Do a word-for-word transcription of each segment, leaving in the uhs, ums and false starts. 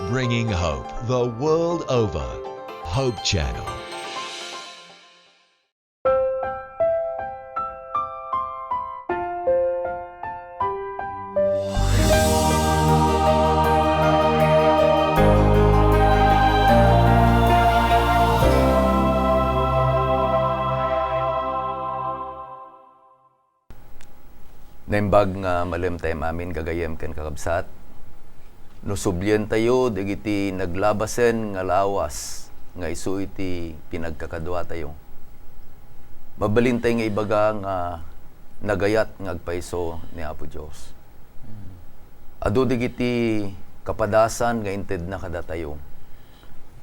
Bringing hope the world over. Hope Channel. Naimbag nga malem tayo amin, gagayyem ken kakabsat, no sublientayo dagiti naglabasen nga lawas nga isu iti pinagkakaduatayo, mabalintay nga ibaga nga nagayat nga agpayso ni Apo Dios. Adu dagiti kapadasan nga intedna kadatayo.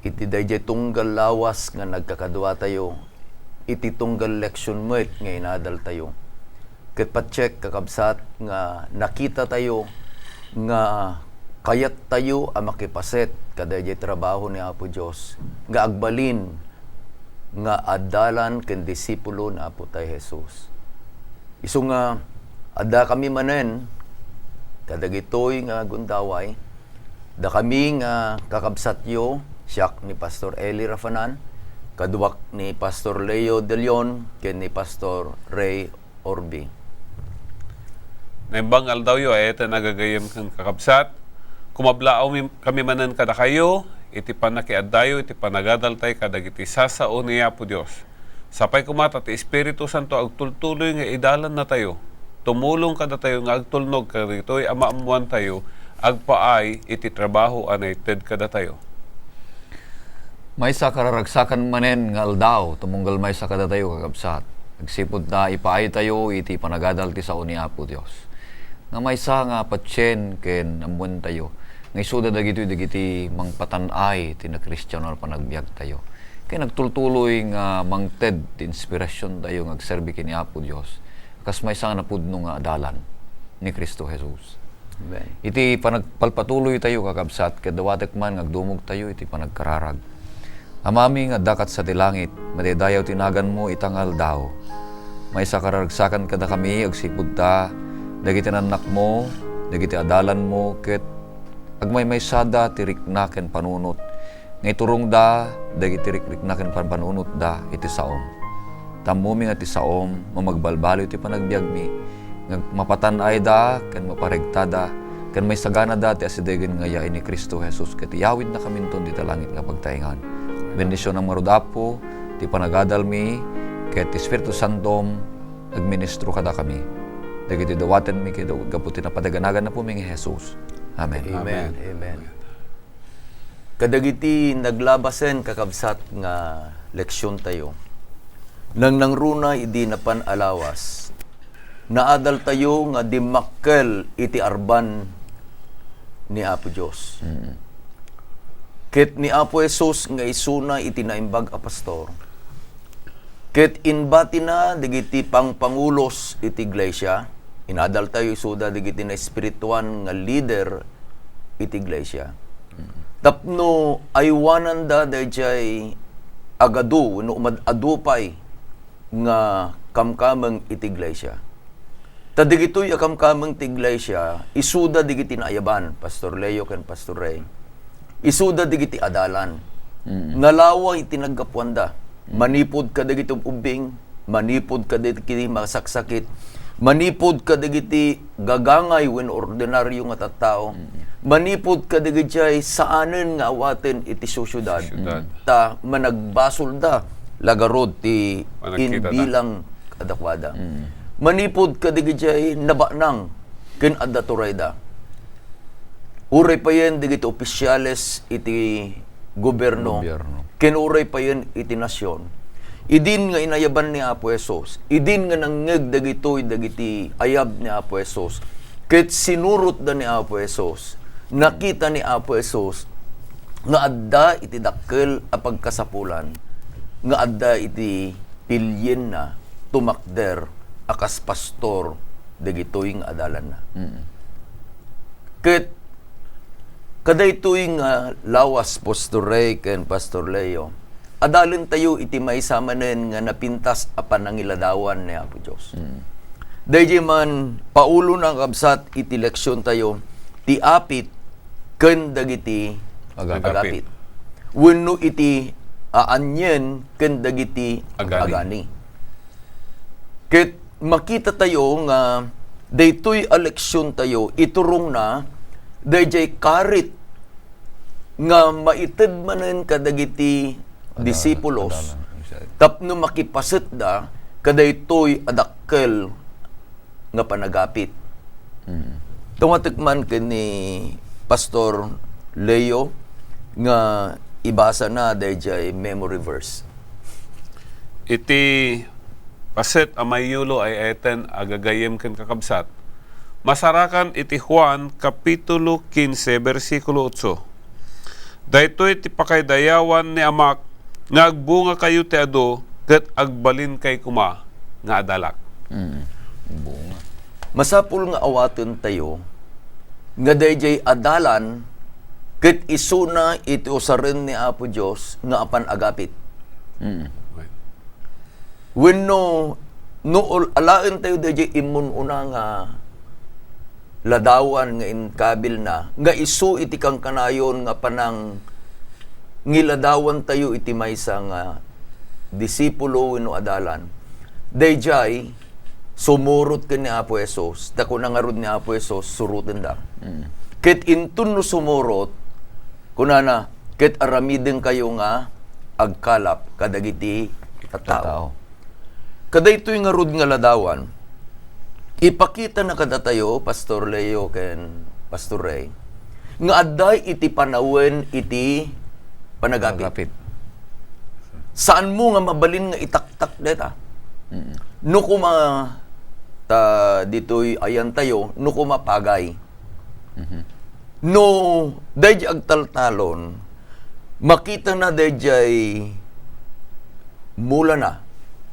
Iti daydiay tunggal lawas nga nagkakaduatayo, iti tunggal leksion met nga inadaltayo. Ket patiek, kakabsat, nga nakitatayo nga kayattayo a makipaset kadaydiay trabaho ni Apo Dios nga agbalin nga adalan ken disipulo ni Apo tayo Jesus. Isu nga addakami manen kadagitoy nga gundaway, dakami nga kakabsatyo, siak ni Pastor Eli Rafanan, kaduak ni Pastor Leo De Leon, ken ni Pastor Ray Orbi. Naimbag nga aldawyo, ay iti nagagayem ken kakabsat. Kumablaaw mi-, kami manen kadakayo, iti pannakiaddayo, iti panagadaltay kadagiti sasao ni Apo Dios. Sapay koma ta ti Espiritu Santo agtultuloy nga idalannatayo. Tumulong kadatayo nga agtulnog kadagitoy a maammoantayo, agpaay iti trabaho a naited kadatayo. Maysa kararagsakan manen nga aldaw, tumunggal maysa kadatayo, kakabsat. Agsipud ta ipaaytayo iti panagadal ti sao ni Apo Dios. Nga maysa nga patien ken ammoentayo nga isuda dagitoy dagiti mangpatan-ay ti nakristiano a panagbiagtayo. Ken agtultuloy nga mangted ti inspirasiontayo nga agserbi ken ni Apo Dios. Kas maysa nga napudno nga adalan ni Cristo Jesus. Amen. Iti panagpalpatuloytayo, kakabsat, ket dawatek man nga agdumogtayo iti panagkararag. Amami nga adda ket sa ti langit, madaydayaw ti naganmo ita nga aldaw. Maysa kararagsakan kadakami agsipud ta dagiti nannakmo, dagiti adalanmo, ket agmaymaysada ti rikna ken panunot nga iturongda dagiti rikrikna ken pampanunotda iti saom. Ta ammomi nga ti saom, mamagbalbaliw ti panagbiagmi, nga mapatan-ayda ken maparegtada, ken maisaganada ti asidegen nga yaay ni Cristo Jesus ket iyawidnakaminton dita langit nga pagtaengan. Bendisionam ngarud, Apo, ti panagadalmi, ket ti Espiritu Santom agministro kadakami. Dagiti dawatenmi ket gapu ti napadaganagan Apomi nga Jesus. Amen. Amen. Amen. Amen. Kadagiti naglabasen, kakabsat, nga leksiontayo, nangnangruna idi napan a lawas, naadaltayo nga dimmakkel iti arban ni Apo Dios. Mm. Ket ni Apo Jesus nga isuna iti naimbag a pastor, ket inbatina dagiti pangpangulos iti iglesia, inadaltayo isuda dagiti naespirituan nga lider iti iglesia. Tapno aywananda daydiay agadu wenno umad-adu pay nga kamkameng iti iglesia. Ta dagitoy a kamkameng ti iglesia, isuda dagiti naayaban, Pastor Leo ken Pastor Ray. Isuda dagiti adalan. Mm. Nalawa iti naggapuanda. Mm. Manipud kadagiti ub-ubbing, manipud kadagiti masaksakit, manipud kadagiti gagangay wenno ordinario nga tattao, Mm. manipud kadagiti saanen nga awaten iti sosiedad. Sosiedad. Ta managbasolda, la ngarud ti Panagkitada. Imbilang kadakuada. Mm. Manipud kadagiti nabanang ken adda turayda. Uray payen dagiti opisyales iti gobierno, Gobierno. Ken uray payen iti nasion. Idin nga inayaban ni Apo Jesus, idin nga nangngeg dagitoy dagiti ayab ni Apo Jesus, ket sinurotda ni Apo Jesus, nakita ni Apo Jesus nga adda iti dakkel a pagkasapulan, nga adda iti pilienna tumakder a kas pastor dagitoy nga adalanna. Mm. Ket kadaytoy nga lawas, Pastor Ray ken Pastor Leo, adalentayo iti maysa manen nga napintas a panangiladawan ni Apo Dios. Mm. Daydiay man, paulona, kabsat, iti leksiontayo, ti apit ken dagiti Agapit. Agapit. Wenno iti aanien ken dagiti agani. Agani. Ket makitatayo nga daytoy a leksiontayo, iturongna daydiay karit nga maited manen kadagiti disipulos tapno makipasetda kadaytoy a dakkel nga panagapit. Mm. Tungatek man ken ni Pastor Leo nga ibasa na daydiay memory verse. Iti paset a mayulo ay eten a gagayyem ken kakabsat, masarakan iti Juan kapitulo kinse, bersikulo otso. Daytoy ti pakaydayawan ni Amak, nga agbungakayo ti adu, ket agbalinkayo koma nga adalak. Mm. Bunga. Masapul nga awatentayo nga daydiay adalan ket isuna iti usaren ni Apo Dios nga apan agapit. Mm. Wenno, no ul-, alaentayo daydiay immun-una nga ladawan nga inkabilna, nga isu iti kankanayon nga panangiladawantayo iti maysa nga disipulo wenno adalan. Daydiay, sumurot ken ni Apo Jesus. Ta kuna ngarud ni Apo Jesus, surotenda. Mm. Ket inton no sumurot, kunana, "Ket aramidenkayo nga agkalap kadagiti tattao." Tattao. Kadaytoy ngarud nga ladawan, ipakitana kadatayo, Pastor Leo ken Pastor Ray, nga adda iti panawen iti panagapit. Panagapit. Saanmo nga mabalin nga itaktak dayta. Mm. No kuma, ta ditoy ayantayo, no kuma pagay. Mhm. No daydiay agtaltalon, makitana daydiay mulana,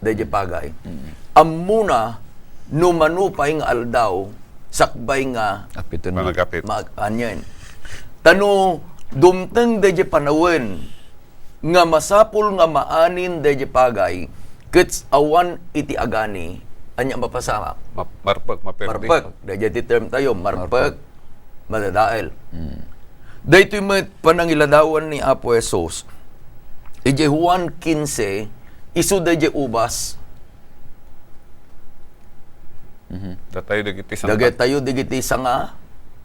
daydiay pagay. Mm. Ammona no mano pay nga aldaw, sakbay nga apiten. Panagapit. Mag-, anyen. Ta no dumteng daydiay panawen, nga masapul nga maanin daydiay pagay, ket awan iti agani, ania mapasamak? Ma-, marpek, maperdi. Marpek. Daydiay ti term tayo, marpek, marpek, madadael. Mm. Daytoy met panangiladawan ni Apo Jesus. Idiay Juan kinse, isu daydiay ubas. Mhm. Datayo dagiti sanga. Dagitayo dagiti sanga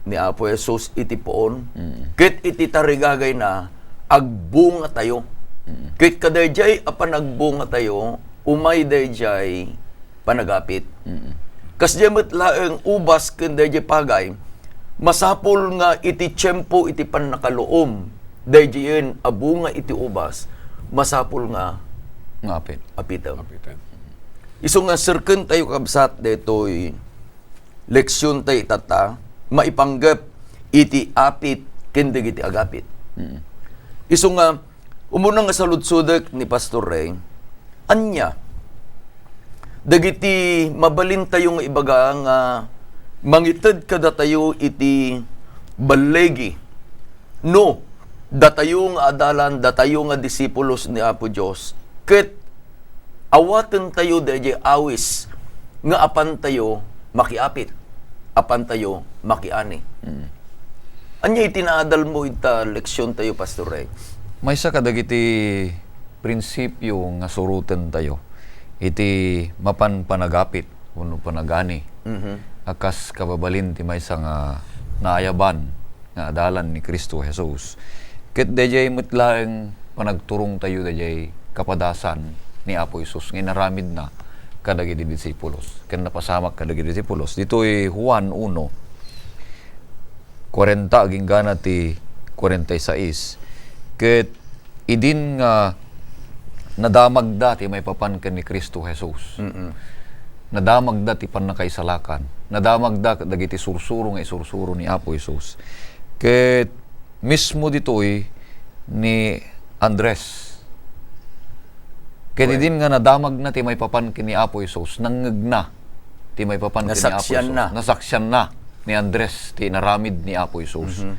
ni Apo Jesus iti puon. Mm. Ket iti tarigagayna, agbungatayo. Mm. Ket kadaydiay a panagbungatayo, umay daydiay panagapit. Mm. Kasdiay met laeng ubas ken daydiay pagay, masapul nga iti tiempo iti pannakaluom, daydiayen a bunga iti ubas, masapul nga Nga apit. Apitem. Apiten. Isu nga serkentayo, kabsat, daytoy leksiontayo itatta, maipanggep iti apit ken dagiti agapit. Mm. Isu nga, umuna nga saludsodek ni Pastor Ray, ania dagiti mabalintayo nga ibaga nga mangited kadatayo iti balligi? No, datayo nga adalan, datayo nga disipulos ni Apo Dios, ket awatentayo daydiay awis nga apantayo makiapit, apantayo makiani. Mm. Ania iti naadalmo ita leksiontayo, Pastor Ray? Maysa kadagiti prinsipio nga surotentayo iti mapan panagapit wenno panagani, mhm, a kas kababalin ti maysa nga naayaban nga adalan ni Cristo Jesus. Ket daydiay met laeng panagturongtayo daydiay kapadasan ni Apo Jesus nga inaramidna kadagiti disipulos ken napasamak kadagiti disipulos. Ditoy Juan uno, kuarenta agingga na ti kuarenta y seis, ket idin nga nadamagda ti maipapan ken ni Cristo Jesus. Mm-mm. Nadamagda ti pannakaisalakan. Nadamagda dagiti sursuro nga isursuro ni Apo Jesus. Ket mismo ditoy ni Andres. Ket idin nga nadamagna ti maipapan ken ni Apo Jesus, nangngegna ti maipapan ken ni Apo Jesus. Nasaksianna. Nasaksianna ni Andres ti inaramid ni Apo Jesus. Mhm.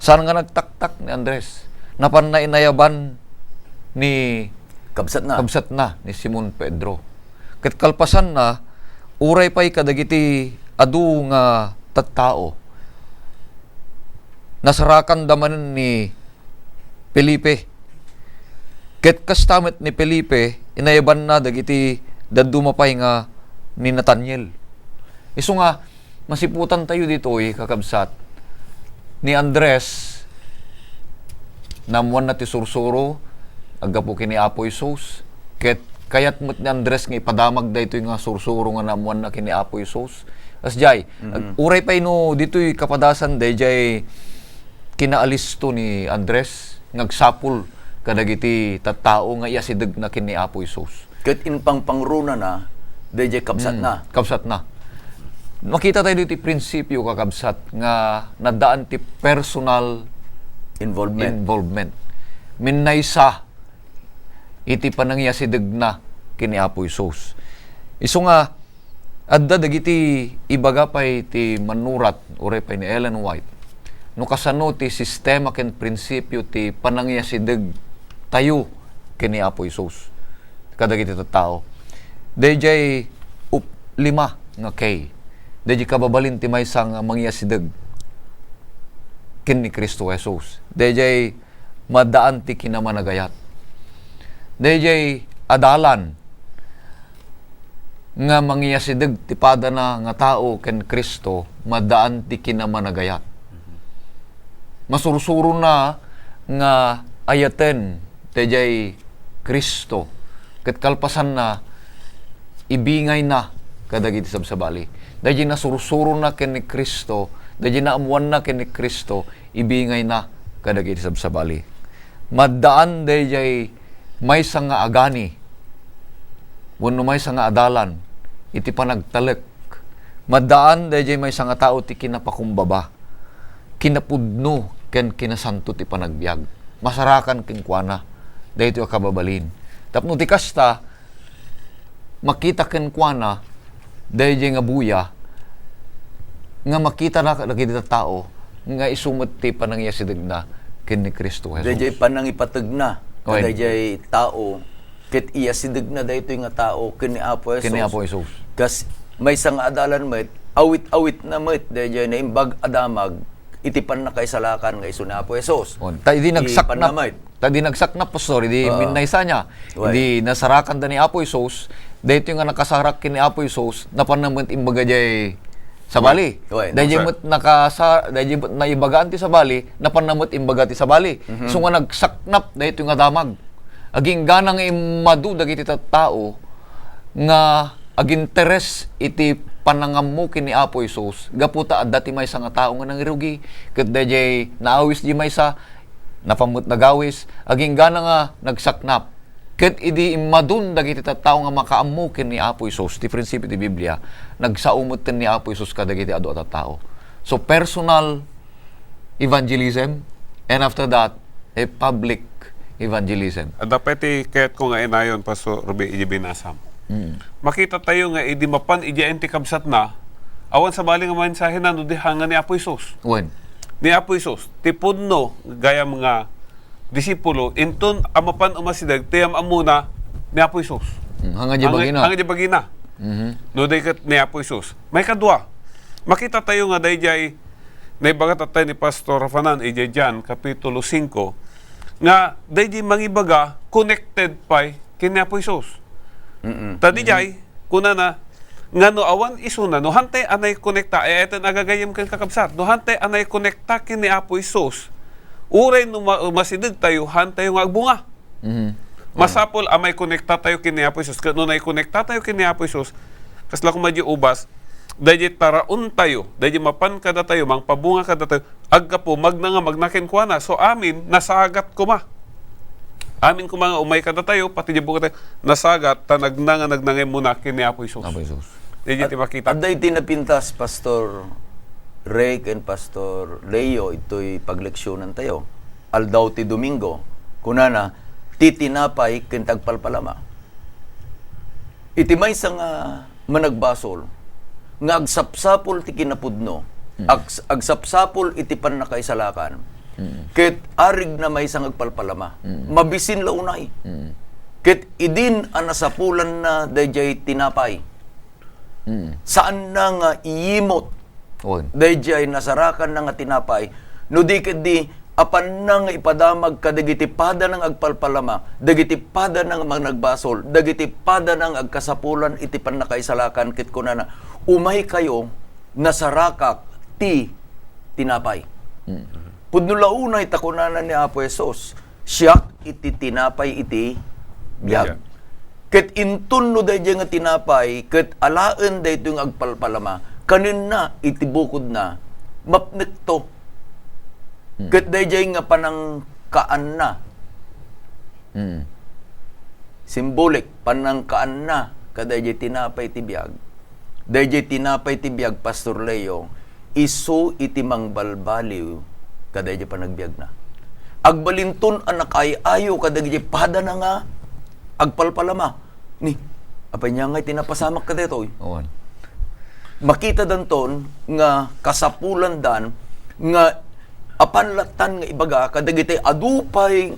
Saan nga nagtaktak ni Andres? Napanna inayaban ni kabsatna, kabsatna ni Simon Pedro. Ket kalpasanna, uray pay kadagiti adu nga tattao, nasarakanda manen ni Felipe. Ket kasta met ni Felipe, inayabanna dagiti dadduma pay nga ni Nataniel. Isu nga, masiputan tayo ditoy, kakabsat, ni Andres, naammoanna ti sursuro, aggapu ken ni Apo Jesus, ket kayat met ni Andres nga ipadamag daytoy nga sursuro nga naammoanna ken ni Apo Jesus. Kasdiay, ag-, uray pay no ditoy kapadasan, daydiay kinaalisto ni Andres nga agsapul kadagiti tattao nga iyasidegna ken ni Apo Jesus. Ket impangpangrunana daydiay kabsatna. Mm, kabsatna. Makita tayo ditoy prinsipyo, kakabsat, nga naddaan ti personal Involvement. involvement. Minnaysa iti panangiyasidegna ken ni Apo Jesus. Isu nga, adda dagiti ibaga pay ti mannurat, uray pay ni Ellen White, no kasano ti sistema ken prinsipyo ti panangiyasideg tayo ken ni Apo Jesus kadagiti tattao. Daydiay up-, lima nga K. Daydiay kababalin ti maysa nga mangiyasideg ken ni Cristo Jesus. Daydiay maddaan ti kinamanagayat. Daydiay adalan nga mangiyasideg ti padana nga tao ken Cristo, maddaan ti kinamanagayat. Masursurona nga ayaten daydiay Cristo, ket kalpasanna, ibingayna kadagiti sabsabali. Daydiay nasursurona ken ni Cristo, daydiay naammoanna ken ni Cristo, ibingayna kadagiti sabsabali. Maddaan daydiay maysa nga agani wenno maysa nga adalan iti panagtalek. Maddaan daydiay maysa nga tao ti kinapakumbaba, kinapudno, ken kinasanto ti panagbiag. Masarakan kenkuana daytoy a kababalin. Tapno ti kasta, makita kenkuana daydiay nga buya nga makitana dagiti tattao nga isu met ti panangiyasidegna ken ni Cristo Jesus. Daydiay panangipategna Wen. kadaydiay tao, ket iyasidegna daytoy nga tao ken ni Apo Jesus. Ken ni Apo Jesus. Kas maysa nga adalan met, awit-awitna met daydiay naimbag a damag iti pannakaisalakan nga isu ni Apo Jesus. On. Ta idi Ti nagsaknap, panna met. Ta idi nagsaknap, Pastor, idi Oo. minnaysa niya, Uy. idi nasarakanda ni Apo Jesus, daytoy nga nakasarak ken ni Apo Jesus, napanna met imbaga diay sabali. Uy, Daydiay sir. met nakasa-, daydiay met naibagaan ti sabali, napanna met imbaga ti sabali. Mhm. So nga nagsaknap daytoy nga damag. Aginggana nga immadu dagiti tattao nga aginteres iti panangammo ken ni Apo Jesus, gapu ta adda ti maysa nga tao nga nangirugi, ket daydiay naawis di maysa, napan met nagawis, aginggana nga nagsaknap. Ket idi immadun dagiti tattao nga makaammo ken ni Apo Jesus, ti prinsipio ti Biblia, nagsao metten ni Apo Jesus kadagiti adu a tattao. So, personal evangelism, and after that, a public evangelism. Adda pay ti kayatko nga inayon, Pastor Ruby, iti binasam. Mm. Makita tayo nga idi mapan idiay ti kabsatna, awan sabali nga mensahena no di hanga ni Apo Jesus. Wen. Ni Apo Jesus, ti pudno gayam nga disipulo, inton a mapan umasideg, ti am-ammona ni Apo Jesus. Mm, hanga di bagina. Hanga di bagina. Mhm. No di ket ni Apo Jesus. Maikadua, makita tayo nga daydiay naibaga tattay ni Pastor Rafanan, idiay John, Kapitulo singko, nga daydiay mangibaga, connected pay ken ni Apo Jesus. Mm-mm. Ta diay, kunana, nga no awan isuna, no hantay a naikonekta, ay, eten agagayem ken kakabsat, no hantay a naikonekta ken ni Apo Jesus, uray no ma-, masideg tayo, hantayo nga agbunga. Mhm. Masapul a maikonekta tayo ken ni Apo Jesus. Ket no naikonekta tayo ken ni Apo Jesus, kasla koma di ubas, daydiay taraon tayo, daydiay mapan kada tayo, mangpabunga kada tayo, aggapu, magnanga, magna kenkuana. So, amin, nasagat koma. Amin koma nga umay kada tayo, pati di bunga tayo, nasagat, ta nagna nga nagnangay muna ken ni Apo Jesus. Apo Jesus. Daydiay ti At-, makita. Adda iti napintas, Pastor Rick and Pastor Leo, itoy pagleksyonan tayo. Aldaw ti Domingo, kunana, "Ti tinapay ken ti agpalpalama." Iti maysa nga managbasol nga agsapsapul ti kinapudno, Mm. ags-, agsapsapul iti pannakaisalakan, Mm. ket arigna maysa nga agpalpalama. Mm. Mabisin la unay. Mm. Ket idin a nasapulanna daydiay tinapay, Mm. saanna nga iyimot Wen. daydiay nasarakanna nga tinapay, no di ketdi apanna nga ipadamag kadagiti padana nga agpalpalama, dagiti padana nga managbasol, dagiti padana nga agkasapulan iti pannakaisalakan, ket kunana, "Umaykayo, nasarakak ti tinapay." Mm. Pudno la unay ta kunana ni Apo Jesus, "Siak iti tinapay iti biag." Biag. Ket inton no daydiay nga tinapay, ket alaen daytoy nga agpalpalama, kanenna iti bukodna, mapnekto. Hmm. Ket daydiay nga panangkaanna, Hmm. symbolic, panangkaanna kadaydiay tinapay ti biag. Daydiay tinapay ti biag, Pastor Leo, isu iti mangbalbaliw kadaydiay panagbiagna. Agbalinton a nakaay-ayo kadagiti padana nga agpalpalama. Ni, apay nia ngay ti napasamak kadaytoy? Awan. Makitadanton nga kasapulandan nga apan lattan nga ibaga kadagiti adu pay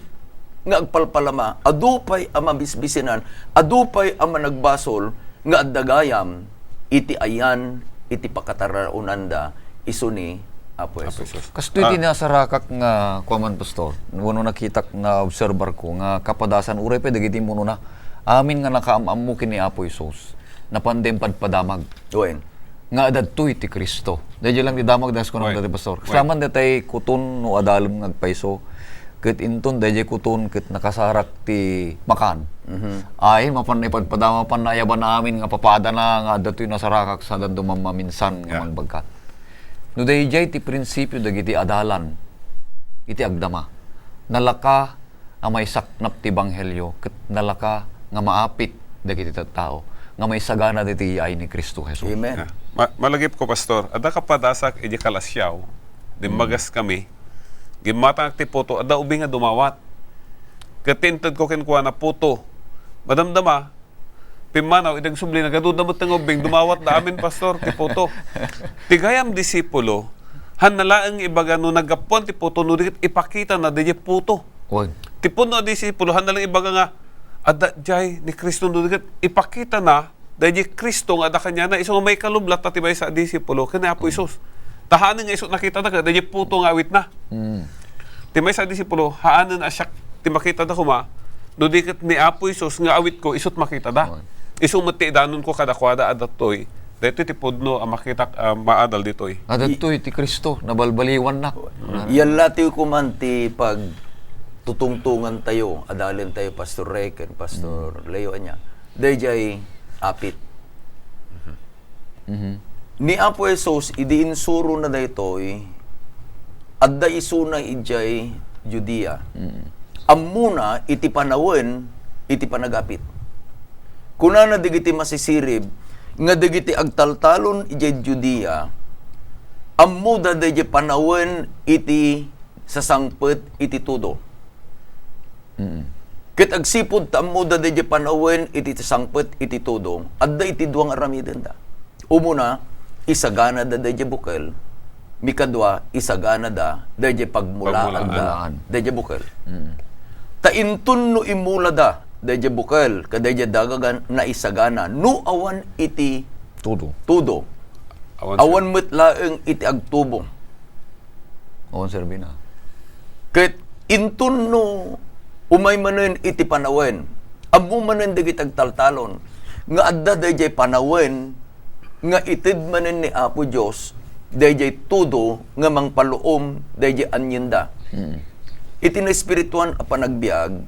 nga agpalpalama, adu pay a mabisbisinan, adu pay a managbasol, nga adda gayam iti ayan iti pakatararaonanda isu ni Apo Apo Jesus. Jesus. Kastoy ti Ah. nasarakak nga kuaman, Pastor, wenno nakitak, naobserbar ko nga kapadasan, uray pay dagiti munona, amin nga nakaam-ammo ken ni Apo Jesus, napan da impadpadamag Wen. nga adda ditoy ti Cristo. Daydiay lang ti damag das kunam Wen. dati, Pastor. Wen. Saman datay kuton no adalem nga agpayso, ket inton daydiay kuton ket nakasarak ti makan. Mhm. Ay, mapan ipadpadama, mapan naayaban amin nga papadana nga adda toy nasarakak sa danto mammaminsan nga Yeah. mangbagkat. No daydiay ti prinsipio dagiti adalan iti agdama, nalaka a maisaknap ti ebanghelio ket nalaka nga maapit dagiti tattao nga maisagana diti yaay ni Cristo Jesus. Amen. Yeah. Ma-, malagipko, Pastor, adda kapadasak iti Calasiao, dimmagas Mm. kami, gimmatangak ti puto, adda ubing nga dumawat. Ket ti intedko kenkuana, puto. Madamdama, pimmanaw, idi agsubli, nagaduda met nga ubing, dumawat da amin, Pastor, ti puto. Ti gayam disipulo, haanna laeng ibaga no naggapuan ti puto, no di ket ipakitana daydiay puto. Wen. Ti pudno a disipulo, haanna laeng ibaga nga, adda diay ni Cristo, no di ket ipakitana daydiay Cristo nga adda kaniana, isu nga maikalublat ta ti maysa a disipulo ken ni Apo Jesus. Ta haanen nga isu nakitada ket daydiay puto nga awitna. Mm. Ti maysa a disipulo, haanen a siak ti makitada koma, no di ket ni Apo Jesus nga awitko, isut makitada. Amen. Isu met ti idanonko kadakuada a datoy. Daytoy ti pudno a makitak a maadal ditoy. A datoy ti Cristo, nabalbaliwannak. Yallatiw koman ti pagtutungtungan tayo, adalen tayo, Pastor Rey ken Pastor Mm. Leo, ania. Daydiay apit. Mhm. Ni Apo Jesus, idi insurona daytoy, adda isuna idiay Judea. Mm. Ammona iti panawen iti panagapit. Kunana dagiti masisirib nga dagiti agtaltalon idiay Judea, ammoda daydiay panawen iti sasangpet iti tudo. Mm. Ket agsipud ta ammoda daydiay panawen iti sasangpet iti tudo, adda iti dua nga aramidenda. Umuna, isaganada daydiay bukel. Mikadua, isaganada daydiay pagmulaanda Pagmulaanda. daydiay bukel. Mm. Ta inton no imulada daydiay bukel, kadaydiay dagagan naisagana, no awan iti Tudo. tudo. Awan, sir. Awan met laeng iti agtubo. Awan serbina. Ket inton no umay manen iti panawen, ammo manen dagiti agtaltalon nga adda daydiay panawen nga ited manen ni Apo Dios daydiay tudo nga mangpaluom daydiay anienda. Mm. Iti naespirituan a panagbiag,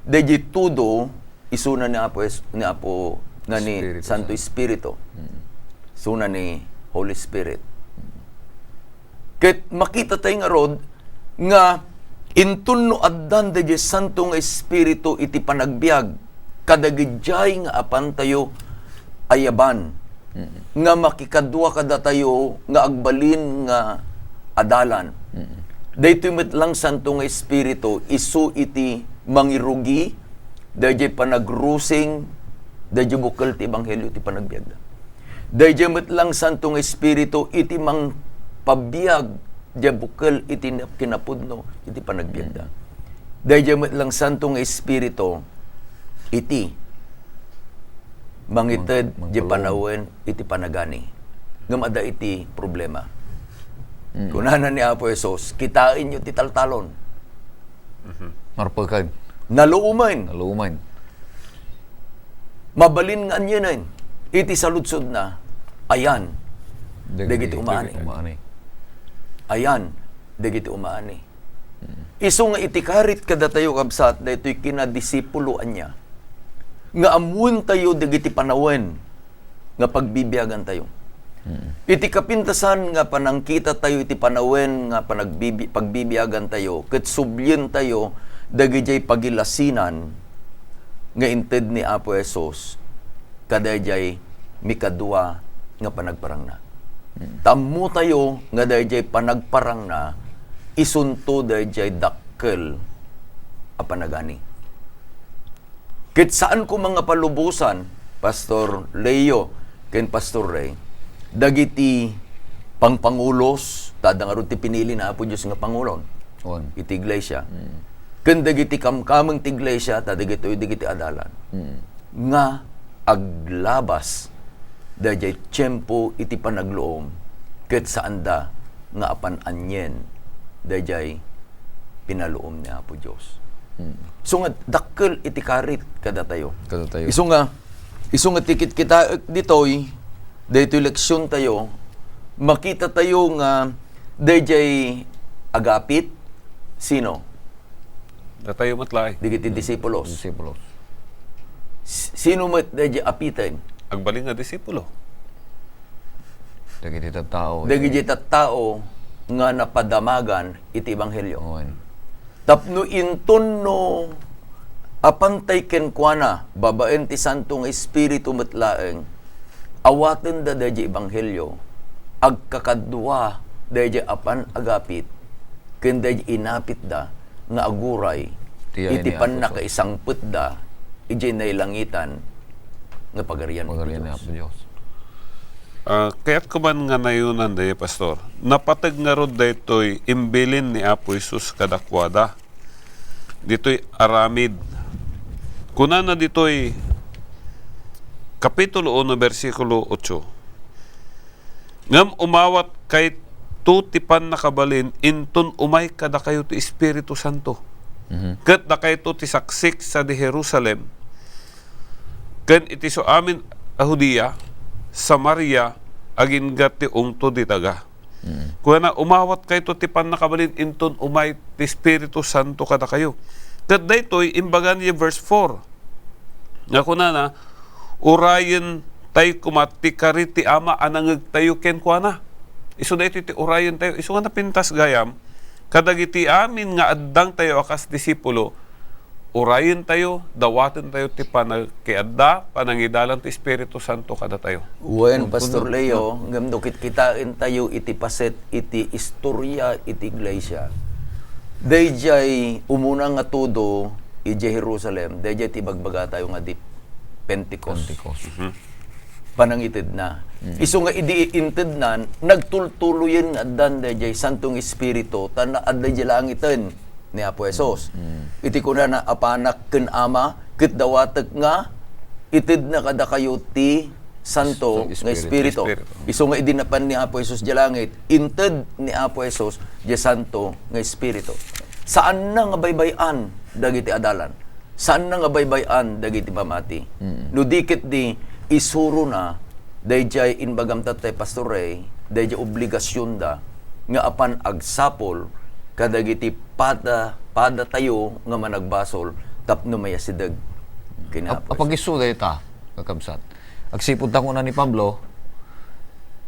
daydiay tudo isuna ni Apo Jes-, ni Apo, na ni Espiritu Santo Santo. Espiritu. Mm. Isuna ni Holy Spirit. Ket makita tayo ngarud nga inton no addan daydiay Santo nga Espiritu iti panagbiag kadagiti nga apan tayo ayaban, Mm. nga makikadua kadatayo nga agbalin nga adalan. Mm. Daytoy met lang Santo nga Espiritu, isu iti mangirugi, daydiay panagrusing, daydiay bukel ti ebanghelio ti panagbiagda. Daydiay met lang Santo nga Espiritu iti mangpabiag, diay bukel iti kinapudno iti panagbiagda. Daydiay met lang Santo nga Espiritu iti mangited Mang-, diay mangpalong. panawen iti panagani. Ngem adda iti problema. Mm. Kunana ni Apo Jesus, "Kitaenyo ti taltalon." Mhm. Marpeken. Naluomen. Naluomen. Mabalin nga anienen. Iti saludsodna, ayan dagiti umaani. Dagiti umaani. Ayan dagiti umaani. Mm. Isu nga iti karit kadatayo, kabsat, daytoy kinadisipuloan niya. Nga ammoentayo dagiti panawen nga pagbibiagantayo. Mm. Iti kapintasan nga panangkitatayo iti panawen nga panagbibi-, pagbibiagantayo, ket sublientayo dagidiay pagilasinan nga inted ni Apo Jesus kadaydiay mikadua nga panagparangna. Mm. Ta ammotayo nga daydiay panagparangna, isunto daydiay dakkel a panagani. Ket saan koma nga palubosan, Pastor Leo ken Pastor Ray, dagiti pangpangulos, ta adda ngarud ti pinili ni Apo Dios nga pangulon Wen. iti iglesia, Mm. ken dagiti kamkameng ti iglesia, ta dagitoy dagiti adalan, Mm. nga aglabas daydiay tiempo iti panagluom, ket saanda nga apan anien daydiay pinaluom ni Apo Dios. Hmm. Isu nga dakkel iti karit kadatayo. Kadatayo. Isu nga, isu nga ti kitkitaek ditoy, daytoy leksiontayo, makitatayo nga daydiay agapit, sino? Datayo met laeng. Dagiti disipulos. Disipulos. S-, sino met daydiay apiten? Agbalin nga disipulo. Dagiti tattao. Dagiti tattao nga napadamagan iti ebanghelio. Wen. Tapno inton no apantay kenkuana babaen ti Santo nga Espiritu met laeng, awatenda daydiay ebanghelio, agkakadua daydiay apan agapit, ken daydiay inapitda nga aguray Ti iti ayni Apo pannakaisangpetda idiay nailangitan nga pagarian ni Pagarian ni Apo Dios. Apo Dios. Ah, kayat ko man nga nayonan daytoy, Pastor. Napateg ngarud daytoy imbilin ni Apo Jesus kadakuada. Ditoy aramid. Kunana ditoy Kapitulo uno, bersikulo otso, "Ngem umawat kayto ti pannakabalin inton umay kadakayo ti Espiritu Santo. Mhm. Ket dakayto ti saksik sadi Jerusalem, ken iti suamin a Judea, Samaria, agingga ti ungto ti daga." Mm. Kunana, "Umawat kayto ti pannakabalin inton umay ti Espiritu Santo kadakayo." Ket daytoy, imbaga ni verse four, nga kunana, "Urayen tayo koma ti kari ti Ama a nangegtayo kenkuana." Isu daytoy ti urayen tayo. Isu nga napintas gayam, kadagiti amin nga addang tayo a kas disipulo, urayen tayo, dawaten tayo ti panakiadda, panangidalan ti Espiritu Santo kadatayo. Wen, Pastor Leo, ngem no kitkitaen tayo iti paset iti istorya iti iglesia, daydiay umuna nga tudo idiay Jerusalem, daydiay ti ibagbaga tayo nga di Pentecost. Pentecost. Mhm. Panangitedna. Mm. Isu nga idi intedna, nagtultuloyen nga addan daydiay Santo nga Espiritu, ta na-, adda idiay langiten ni Apo Jesus. Mm. Iti kunana, "Apanak ken Ama, ket dawatek nga itedna kadakayo ti Santo Sa nga Espiritu." Espiritu. Isu nga idi napan ni Apo Jesus idiay langit, inted ni Apo Jesus diay Santo nga Espiritu. Saanna nga baybay-an dagiti adalan. Saanna nga baybay-an dagiti pamati. Mm. No di ketdi, isurona daydiay imbagam tattay, Pastor Ray, daydiay obligasionda nga apan agsapul kadagiti pada, padatayo nga managbasol tapno mayasideg ken Ap-, Apo Jesus. Apagisu dayta, kakabsat. Agsipud ta kuna ni Pablo,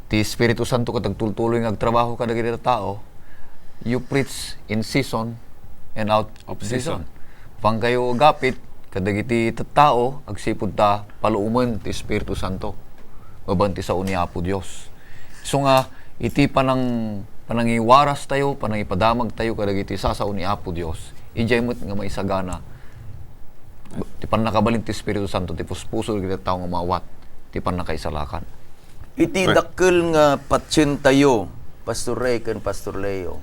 ti Espiritu Santo ket agtultuloy nga agtrabaho kadagiti tattao, "You preach in season and out of Of season." season. Apankayo agapit kadagiti tattao, agsipud ta paluomen ti Espiritu Santo babaen ti sao ni Apo Dios. Isu nga, iti panang-, panangiwaras tayo, panangipadamag tayo kadagiti sasao ni Apo Dios, idiay met nga maisagana ti pannakabalin ti Espiritu Santo, ti puspuso dagiti tattao nga maawat ti pannakaisalakan. Iti Right. dakkel nga patien tayo, Pastor Ray ken Pastor Leo,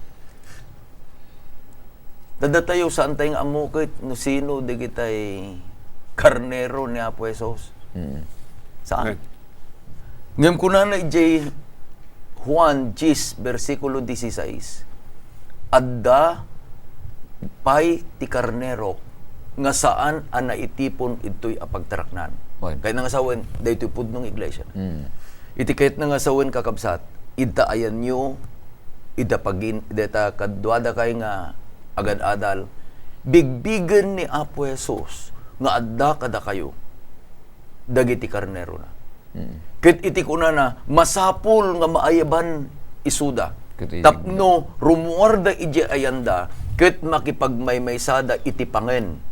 ta datayo, saan tayo nga ammo ket no sino dagitay karnero ni Apo Jesus. Mm. Saan? Right. Ngem kunana idiay Juan diyes, bersikulo dieciséis, "Adda pay ti karnero nga saan a naitipon idtoy a pagtaraknan." Wen. Kayatna nga sawen, daytoy pudno nga iglesia. Mm. Iti kayatna nga sawen, kakabsat, idta ayanyo, idta pagin-, dayta kaduadakay nga agad-adal, bigbigen ni Apo Jesus nga adda kadakayo dagiti karnerona. Mm. Ket iti kunana, masapul nga maayaban isuda. Ket iti tapno rumuarda idiay ayanda, ket makipagmaymaysada iti pangen.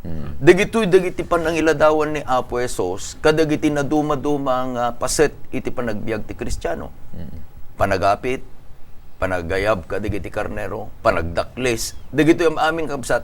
Mm. Dagitoy dagiti panangiladawan ni Apo Jesus kadagiti nadumaduma nga paset iti panagbiag ti Kristiano. Mm. Panagapit, panagayab kadagiti karnero, panagdakles, dagitoy am-amin, kabsat,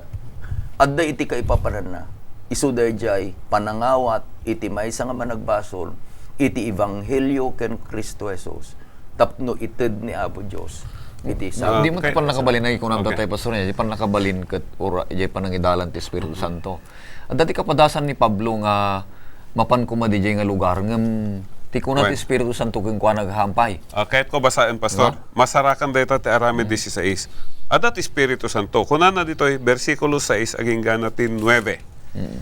adda iti kaipapananna. Isu daydiay panangawat iti maysa nga managbasol iti ebanghelio ken Cristo Jesus tapno ited ni Apo Dios iti. Ah, sao. Di mo ti okay. Pannakabalin, ay kunam Okay. Tatay Pastor niya, di pannakabalin ket ura, di panangidalan ti Espiritu Santo. Adda ti kapadasan ni Pablo nga mapan koma didiay nga lugar, ngem ti kuna ti Wen. Espiritu Santo kenkuana nga hampay. Ah, kayatko basaen, Pastor. Diba? Masarakan dayta ti Aramid Mm. dieciséis. Adda ti Espiritu Santo. Kunana ditoy, bersikulo sais aginggana ti nuebe. Mm.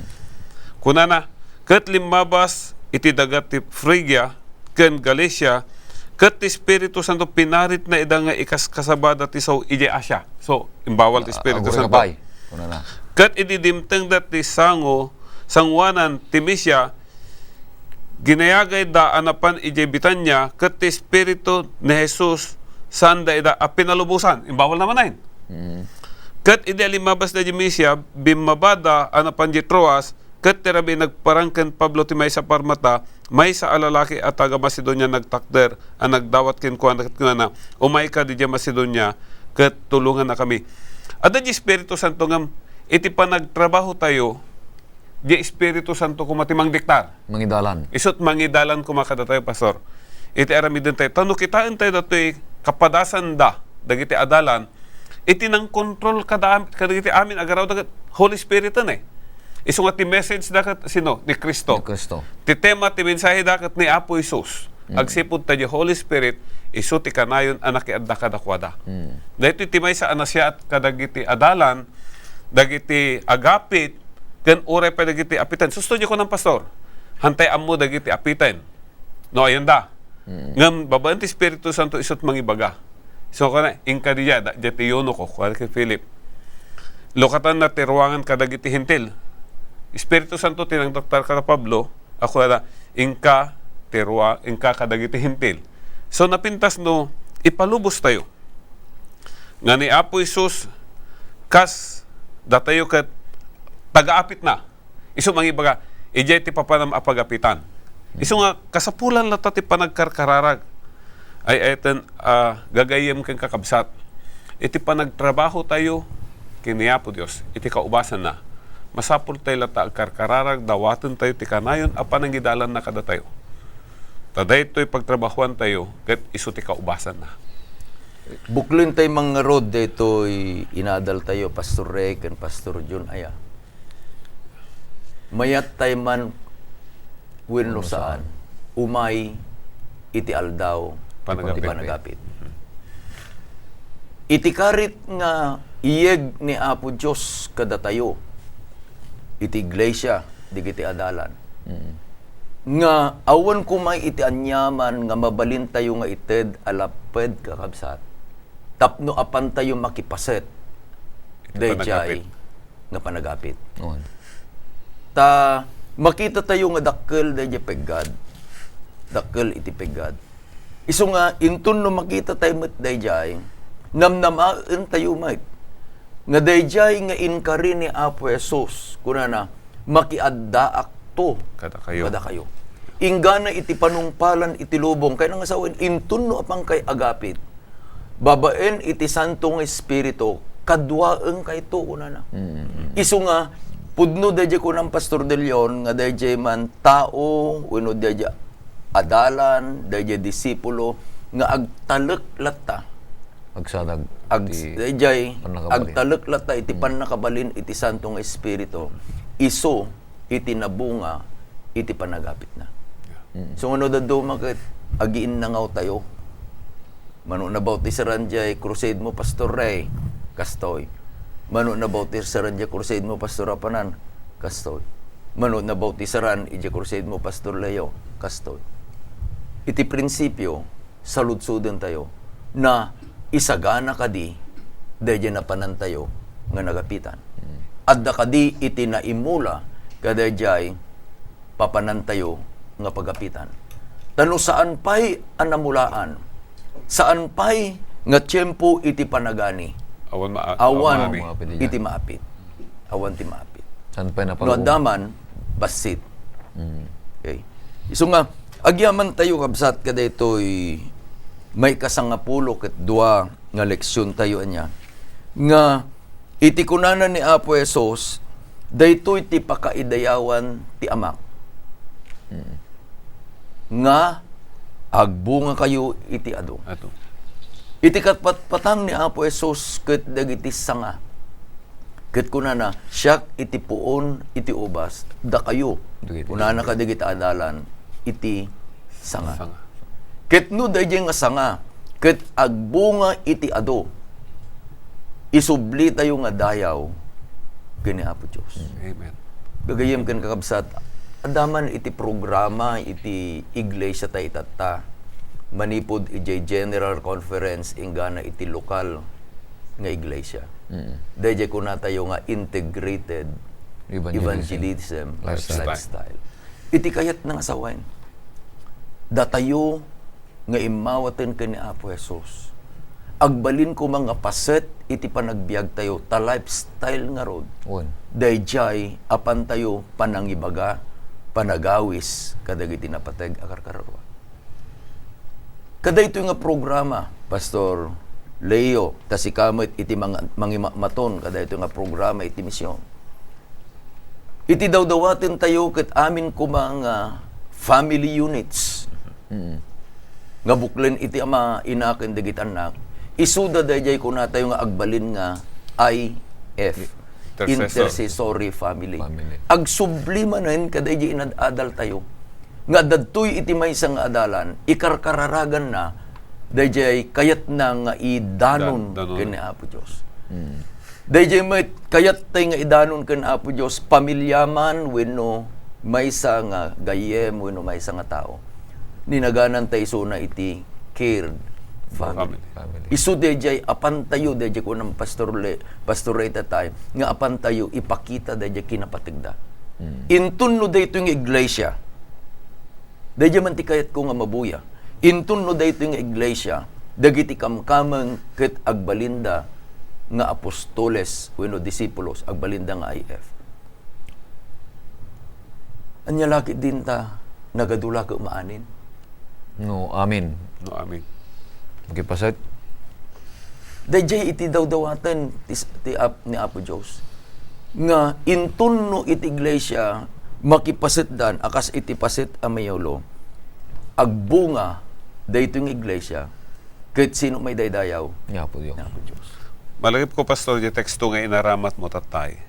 Kunana, "Ket limmabas iti daga ti Frigia ken Galacia, ket ti Espiritu Santo pinaritna ida nga ikaskasabada ti sao idiay Asia." So, imbawal ti Ah, Espiritu agurek Santo. Pay. Kunana. Ket idi dimtengda ti sango, sangoanan ti Misia, ginayagayda a napan idiay Betania, ket ti Espiritu ni Jesus saanda ida a pinalubosan. Imbawal naman ayn. Mm. Ket idi alimmabasda idiay Misia, bimmabada a napan idiay Troas, ket ti rabii nagparang ken Pablo ti maysa a parmata, maysa a lalaki a taga-Macedonia nagtakder a nagdawat kenkuana ket kunana, "Umayka idiay Macedonia ket tulongannakami." Adda diay Espiritu Santo ngem iti panagtrabahotayo, diay Espiritu Santo koma ti mangdiktar. Mangidalan. Isut' mangidalan koma kadatayo, Pastor. Iti aramidentayo. Ta no kitaentayo datoy kapadasanda, dagiti adalan, iti nangkontrol kada am-, kadagiti amin, agaraw da ket Holy Spirit ne. Isu nga ti message da ket sino? Ni Cristo. Ni Cristo. Ti tema ti mensahe da ket ni Apo Jesus. Mm. Agsipud ta diay Holy Spirit, isu ti kanayon a nakiadda kadakuada. Mm. Daytoy ti maysa a nasiaat kadagiti adalan, dagiti agapit, ken uray pay dagiti apiten. Susto diay kunam, Pastor. Hantay ammo dagiti apiten. No, ayanda. Mm. Ngem babaen ti Espiritu Santo isut' mangibaga. So, kana, "Inka didiay, da, diay ti eunuko," kuana ken Philip. "Lukatanna ti ruangan kadagiti Hentil." Espiritu Santo ti nangdaktar kada Pablo, a kunana, "Inka ti rua-, inka kadagiti Hentil." So, napintas no ipalubostayo nga ni Apo Jesus kas datayo ket taga-apitna. Isu mangibaga, "Idiay ti papanam a pagapitan." Isu nga, kasapulan latta ti panagkarkararag. Ay, ay, ten, ah, gagayyem ken kakabsat. Iti panagtrabahotayo ken ni Apo Dios, iti kaubasanna, masapultayo latta agkarkararag, dawatentayo ti kanayon a panangidalanna kadatayo. Ta daytoy pagtrabahoantayo, ket isu ti kaubasanna. Buklentay mangngaro daytoy inadaltayo, Pastor Rey ken Pastor Jun aya. Mayattay man wenno saan, umay iti aldaw ti panagapit. Iti karit nga iyeg ni Apo Dios kadatayo, iti iglesia, dagiti adalan, mm, nga awan koma iti aniaman nga mabalintayo nga ited a lapped, kakabsat, tapno apantayo makipaset iti daydiay panagapit. Nga panagapit. On. Ta makitatayo nga dakkel daydiay peggad. Dakkel iti peggad. Isu nga, inton no makitatayo met daydiay, namnamaentayo met nga daydiay nga inkari ni Apo Jesus, kunana, "Makiaddaakto kadakayo." Kadakayo. Inggana iti panungpalan iti lubong, kayatna nga sawen, inton no apankay agapit, babaen iti Santo nga Espiritu, "Kaduaenkayto," kunana. Mm. Isu nga, pudno daydiay kunam, Pastor De Leon, nga daydiay man tao, wenno daydiay adalan, daydiay disipulo, nga agtalek latta. Agsadag Ag-, ti daydiay, pannakabalin. Agtalek latta iti, mm, pannakabalin iti Santo nga Espiritu. Isu iti nabunga iti panagapitna. Mm. So, no dadduma ket agiinnangawtayo. Mano nabautisaran diay crusade mo, Pastor Ray? Kastoy. Mano nabautisaran diay crusade mo, Pastor Rapanan? Kastoy. Mano nabautisaran idiay crusade mo, Pastor Leo? Kastoy. Iti prinsipio, saludsoden tayo, na isagana kadi daydiay napanan tayo nga nagapitan. Mm. Adda kadi iti naimula kadaydiay papanantayo nga pagapitan. Ta no saan pay a namulaan, saan pay nga tiempo iti panagani, Awan ma-, awan awan maapit. Iti maapit. Awan ti maapit. Saan pay No napaloob? Adda man, bassit. Mm. Okay. Isu nga, agyaman tayo, kabsat, kadaytoy maikasangapulo ket dua nga leksion tayo ania, nga iti kunana ni Apo Jesus, "Daytoy ti pakaidayawan ti Amak, Mm. nga agbunga kayo iti adu." Adu. Iti kapatpatang ni Apo Jesus ket dagiti sanga. Ket kunana, "Siak iti puon iti ubas, dakayo." Dagiti Kunana sanga. Kadagiti adalan, iti sanga. Sanga. Ket no daydiay nga sanga, ket agbunga iti adu, isublitayo nga dayaw ken ni Apo Dios. Amen. Gagayyem ken kakabsat, adda man iti programa iti iglesia ta itatta. Manipud idiay general conference inggana iti lokal nga iglesia. Mm. Daydiay kunatayo nga integrated Evangelism. evangelism Lifestyle. lifestyle. Iti kayatna nga sawen, datayo nga immawaten ken ni Apo Jesus, agbalin koma nga paset iti panagbiagtayo, ta lifestyle ngarud. Wen. Daydiay apantayo panangibaga, panagawis kadagiti napateg a karkararua. Kadaytoy nga programa, Pastor Leo, ta sika met iti mang-, mangimamaton kadaytoy nga programa iti mision. Iti dawdawaten tayo ket amin koma nga family units Mm. nga buklen iti ama, ina, ken dagiti annak, isuda daydiay kunatayo nga agbalin nga I F, Intercessor. Intercessory Family. Family. Agsubli manen kadaydiay inad-adal tayo nga dadtoy iti maysa nga adalan, ikarkararaganna daydiay kayatna nga idanon Dan-, danon. ken ni Apo Dios. Mm. Daydiay met kayat tay nga idanon ken Apo Dios, pamilya man wenno maysa nga gayyem wenno maysa nga tao. Ninaganan tay isuna iti cared family. Family. Family. Isu daydiay apan tayo, daydiay kunam Pastor Le-, Pastor Rey tatay, nga apan tayo ipakita daydiay kinapategda. Mm. Inton no daytoy nga iglesia, daydiay man ti kayatko nga mabuya. Inton no daytoy nga iglesia, dagiti kamkameng ket agbalinda nga apostoles wenno disipulos, agbalinda nga I F. Ania la ketdin ta nagadu la ket maanin? No amin. No amin. Makipaset. Daydiay iti dawdawaten ti, ti Ap-, ni Apo Dios nga inton no iti iglesia makipasetdan a kas iti paset a mayulo, agbunga daytoy nga iglesia ket sino maidaydayaw? Ni Apo Dios. Ni Apo Dios. Malagipko, Pastor, diay teksto nga inaramatmo tatay,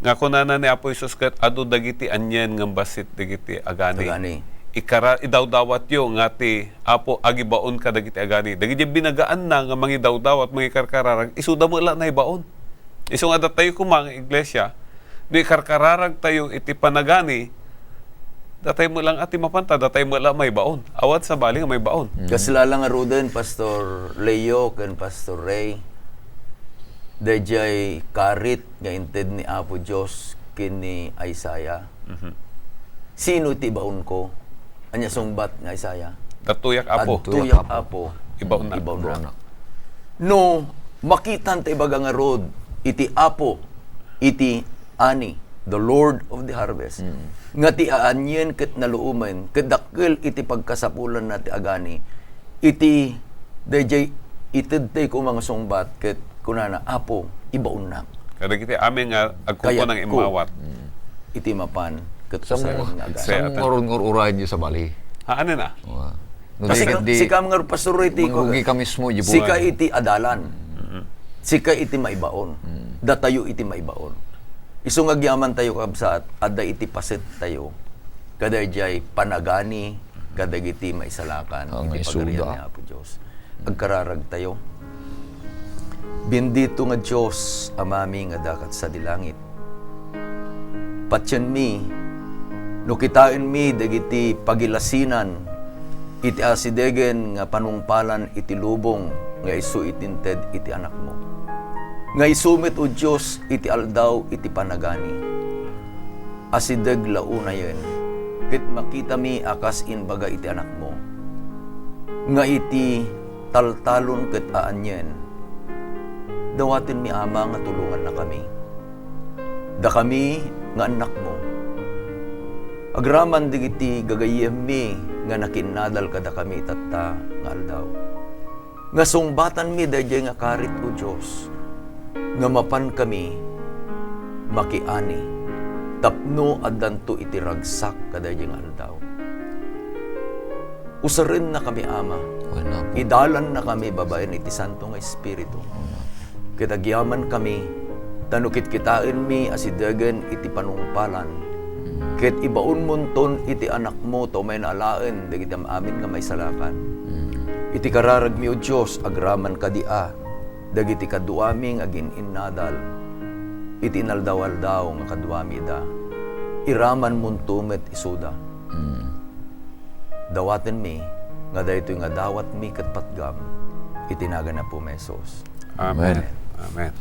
nga kunana ni Apo Jesus ket adu dagiti anien ngem bassit dagiti agani. Agani. Ikara-, idawdawatyo nga ti Apo agibaon kadagiti agani. Dagiti binagaanna nga mangidawdawat, mangikarkararag, isuda met la naibaon. Isu nga datayo koma nga iglesia, no ikarkararagtayo iti panagani, datay met la nga ti mapanta, datay met la maibaon. Awan sabali nga maibaon. Mm. Kasla la ngaruden, Pastor Leo ken Pastor Ray, daydiay karit nga inted ni Apo Dios ken ni Isaiah. Mhm. Sino ti ibaonko? Ania sungbat nga Isaiah? Datoyak, Apo. Datoyak, Apo. Ibaonnak. Ibaonnak. No makitan ta ibaga ngarud iti Apo, iti ani, the Lord of the harvest, Mm. nga ti aanien ket naluomen, ket dakkel iti pagkasapulanna ti agani, iti daydiay itedtay koma nga sungbat ket kunana, "Apo, ibaonnak." Kadagiti amin nga agkukunang Kayatko. immawat. Mm. Iti mapan ket Sa usaran mo, nga agani. sa Kaya mo ata. ngarud nga ur-urayan di sabali. Haan na. Wa. No, Kasi di, ka, di, sika nga pastor iti, mangrugi ka mismo, di sika buwan. iti adalan. Mm. Sika iti maibaon. Mm. Datayo iti maibaon. Isu nga agyaman tayo, kabsat, adda iti paset tayo. Kadaydiay panagani, kadagiti maisalakan, Ah, iti nga isuda. Pagarian ni Apo Dios. Agkararagtayo. Bendito nga Dios, Amami nga adda ket sadi langit. Patienmi no kitaenmi dagiti pagilasinan iti asidegen nga panungpalan iti lubong nga isu iti inted iti Anakmo. Nga isu met, O Dios, iti aldaw iti panagani. Asideg la unayen, ket makitami a kas imbaga iti Anakmo, nga iti taltalon ket aanien, dawatenmi, Ama, nga tulongannakami. Dakami nga annakmo, agraman dagiti gagayyemmi nga nakiinnadal kadakami tatta nga aldaw. Nga sungbatanmi daydiay nga karit, O Dios, nga mapankami makiani tapno addanto iti ragsak kadaydiay nga aldaw. Usarennakami, Ama. Wenno, Apo. Idalannakami babaen iti Santo nga Espiritu. Wenno, Apo. Ket agyamankami, ta no kitkitaenmi asidegen iti panungpalan, ket ibaonmonton iti Anakmo ta umayna alaen dagiti am-amin nga maisalakan. Mm. Iti kararagmi, O Dios, agraman kadi a dagiti kaduami nga agin-innadal iti inaldaw-aldaw nga kaduami ida. Iramanmonto met isuda. Mm. Dawatenmi nga daytoy nga dawatmi ket patgam iti nagan Apo Jesus. Amen. Amen. Amen.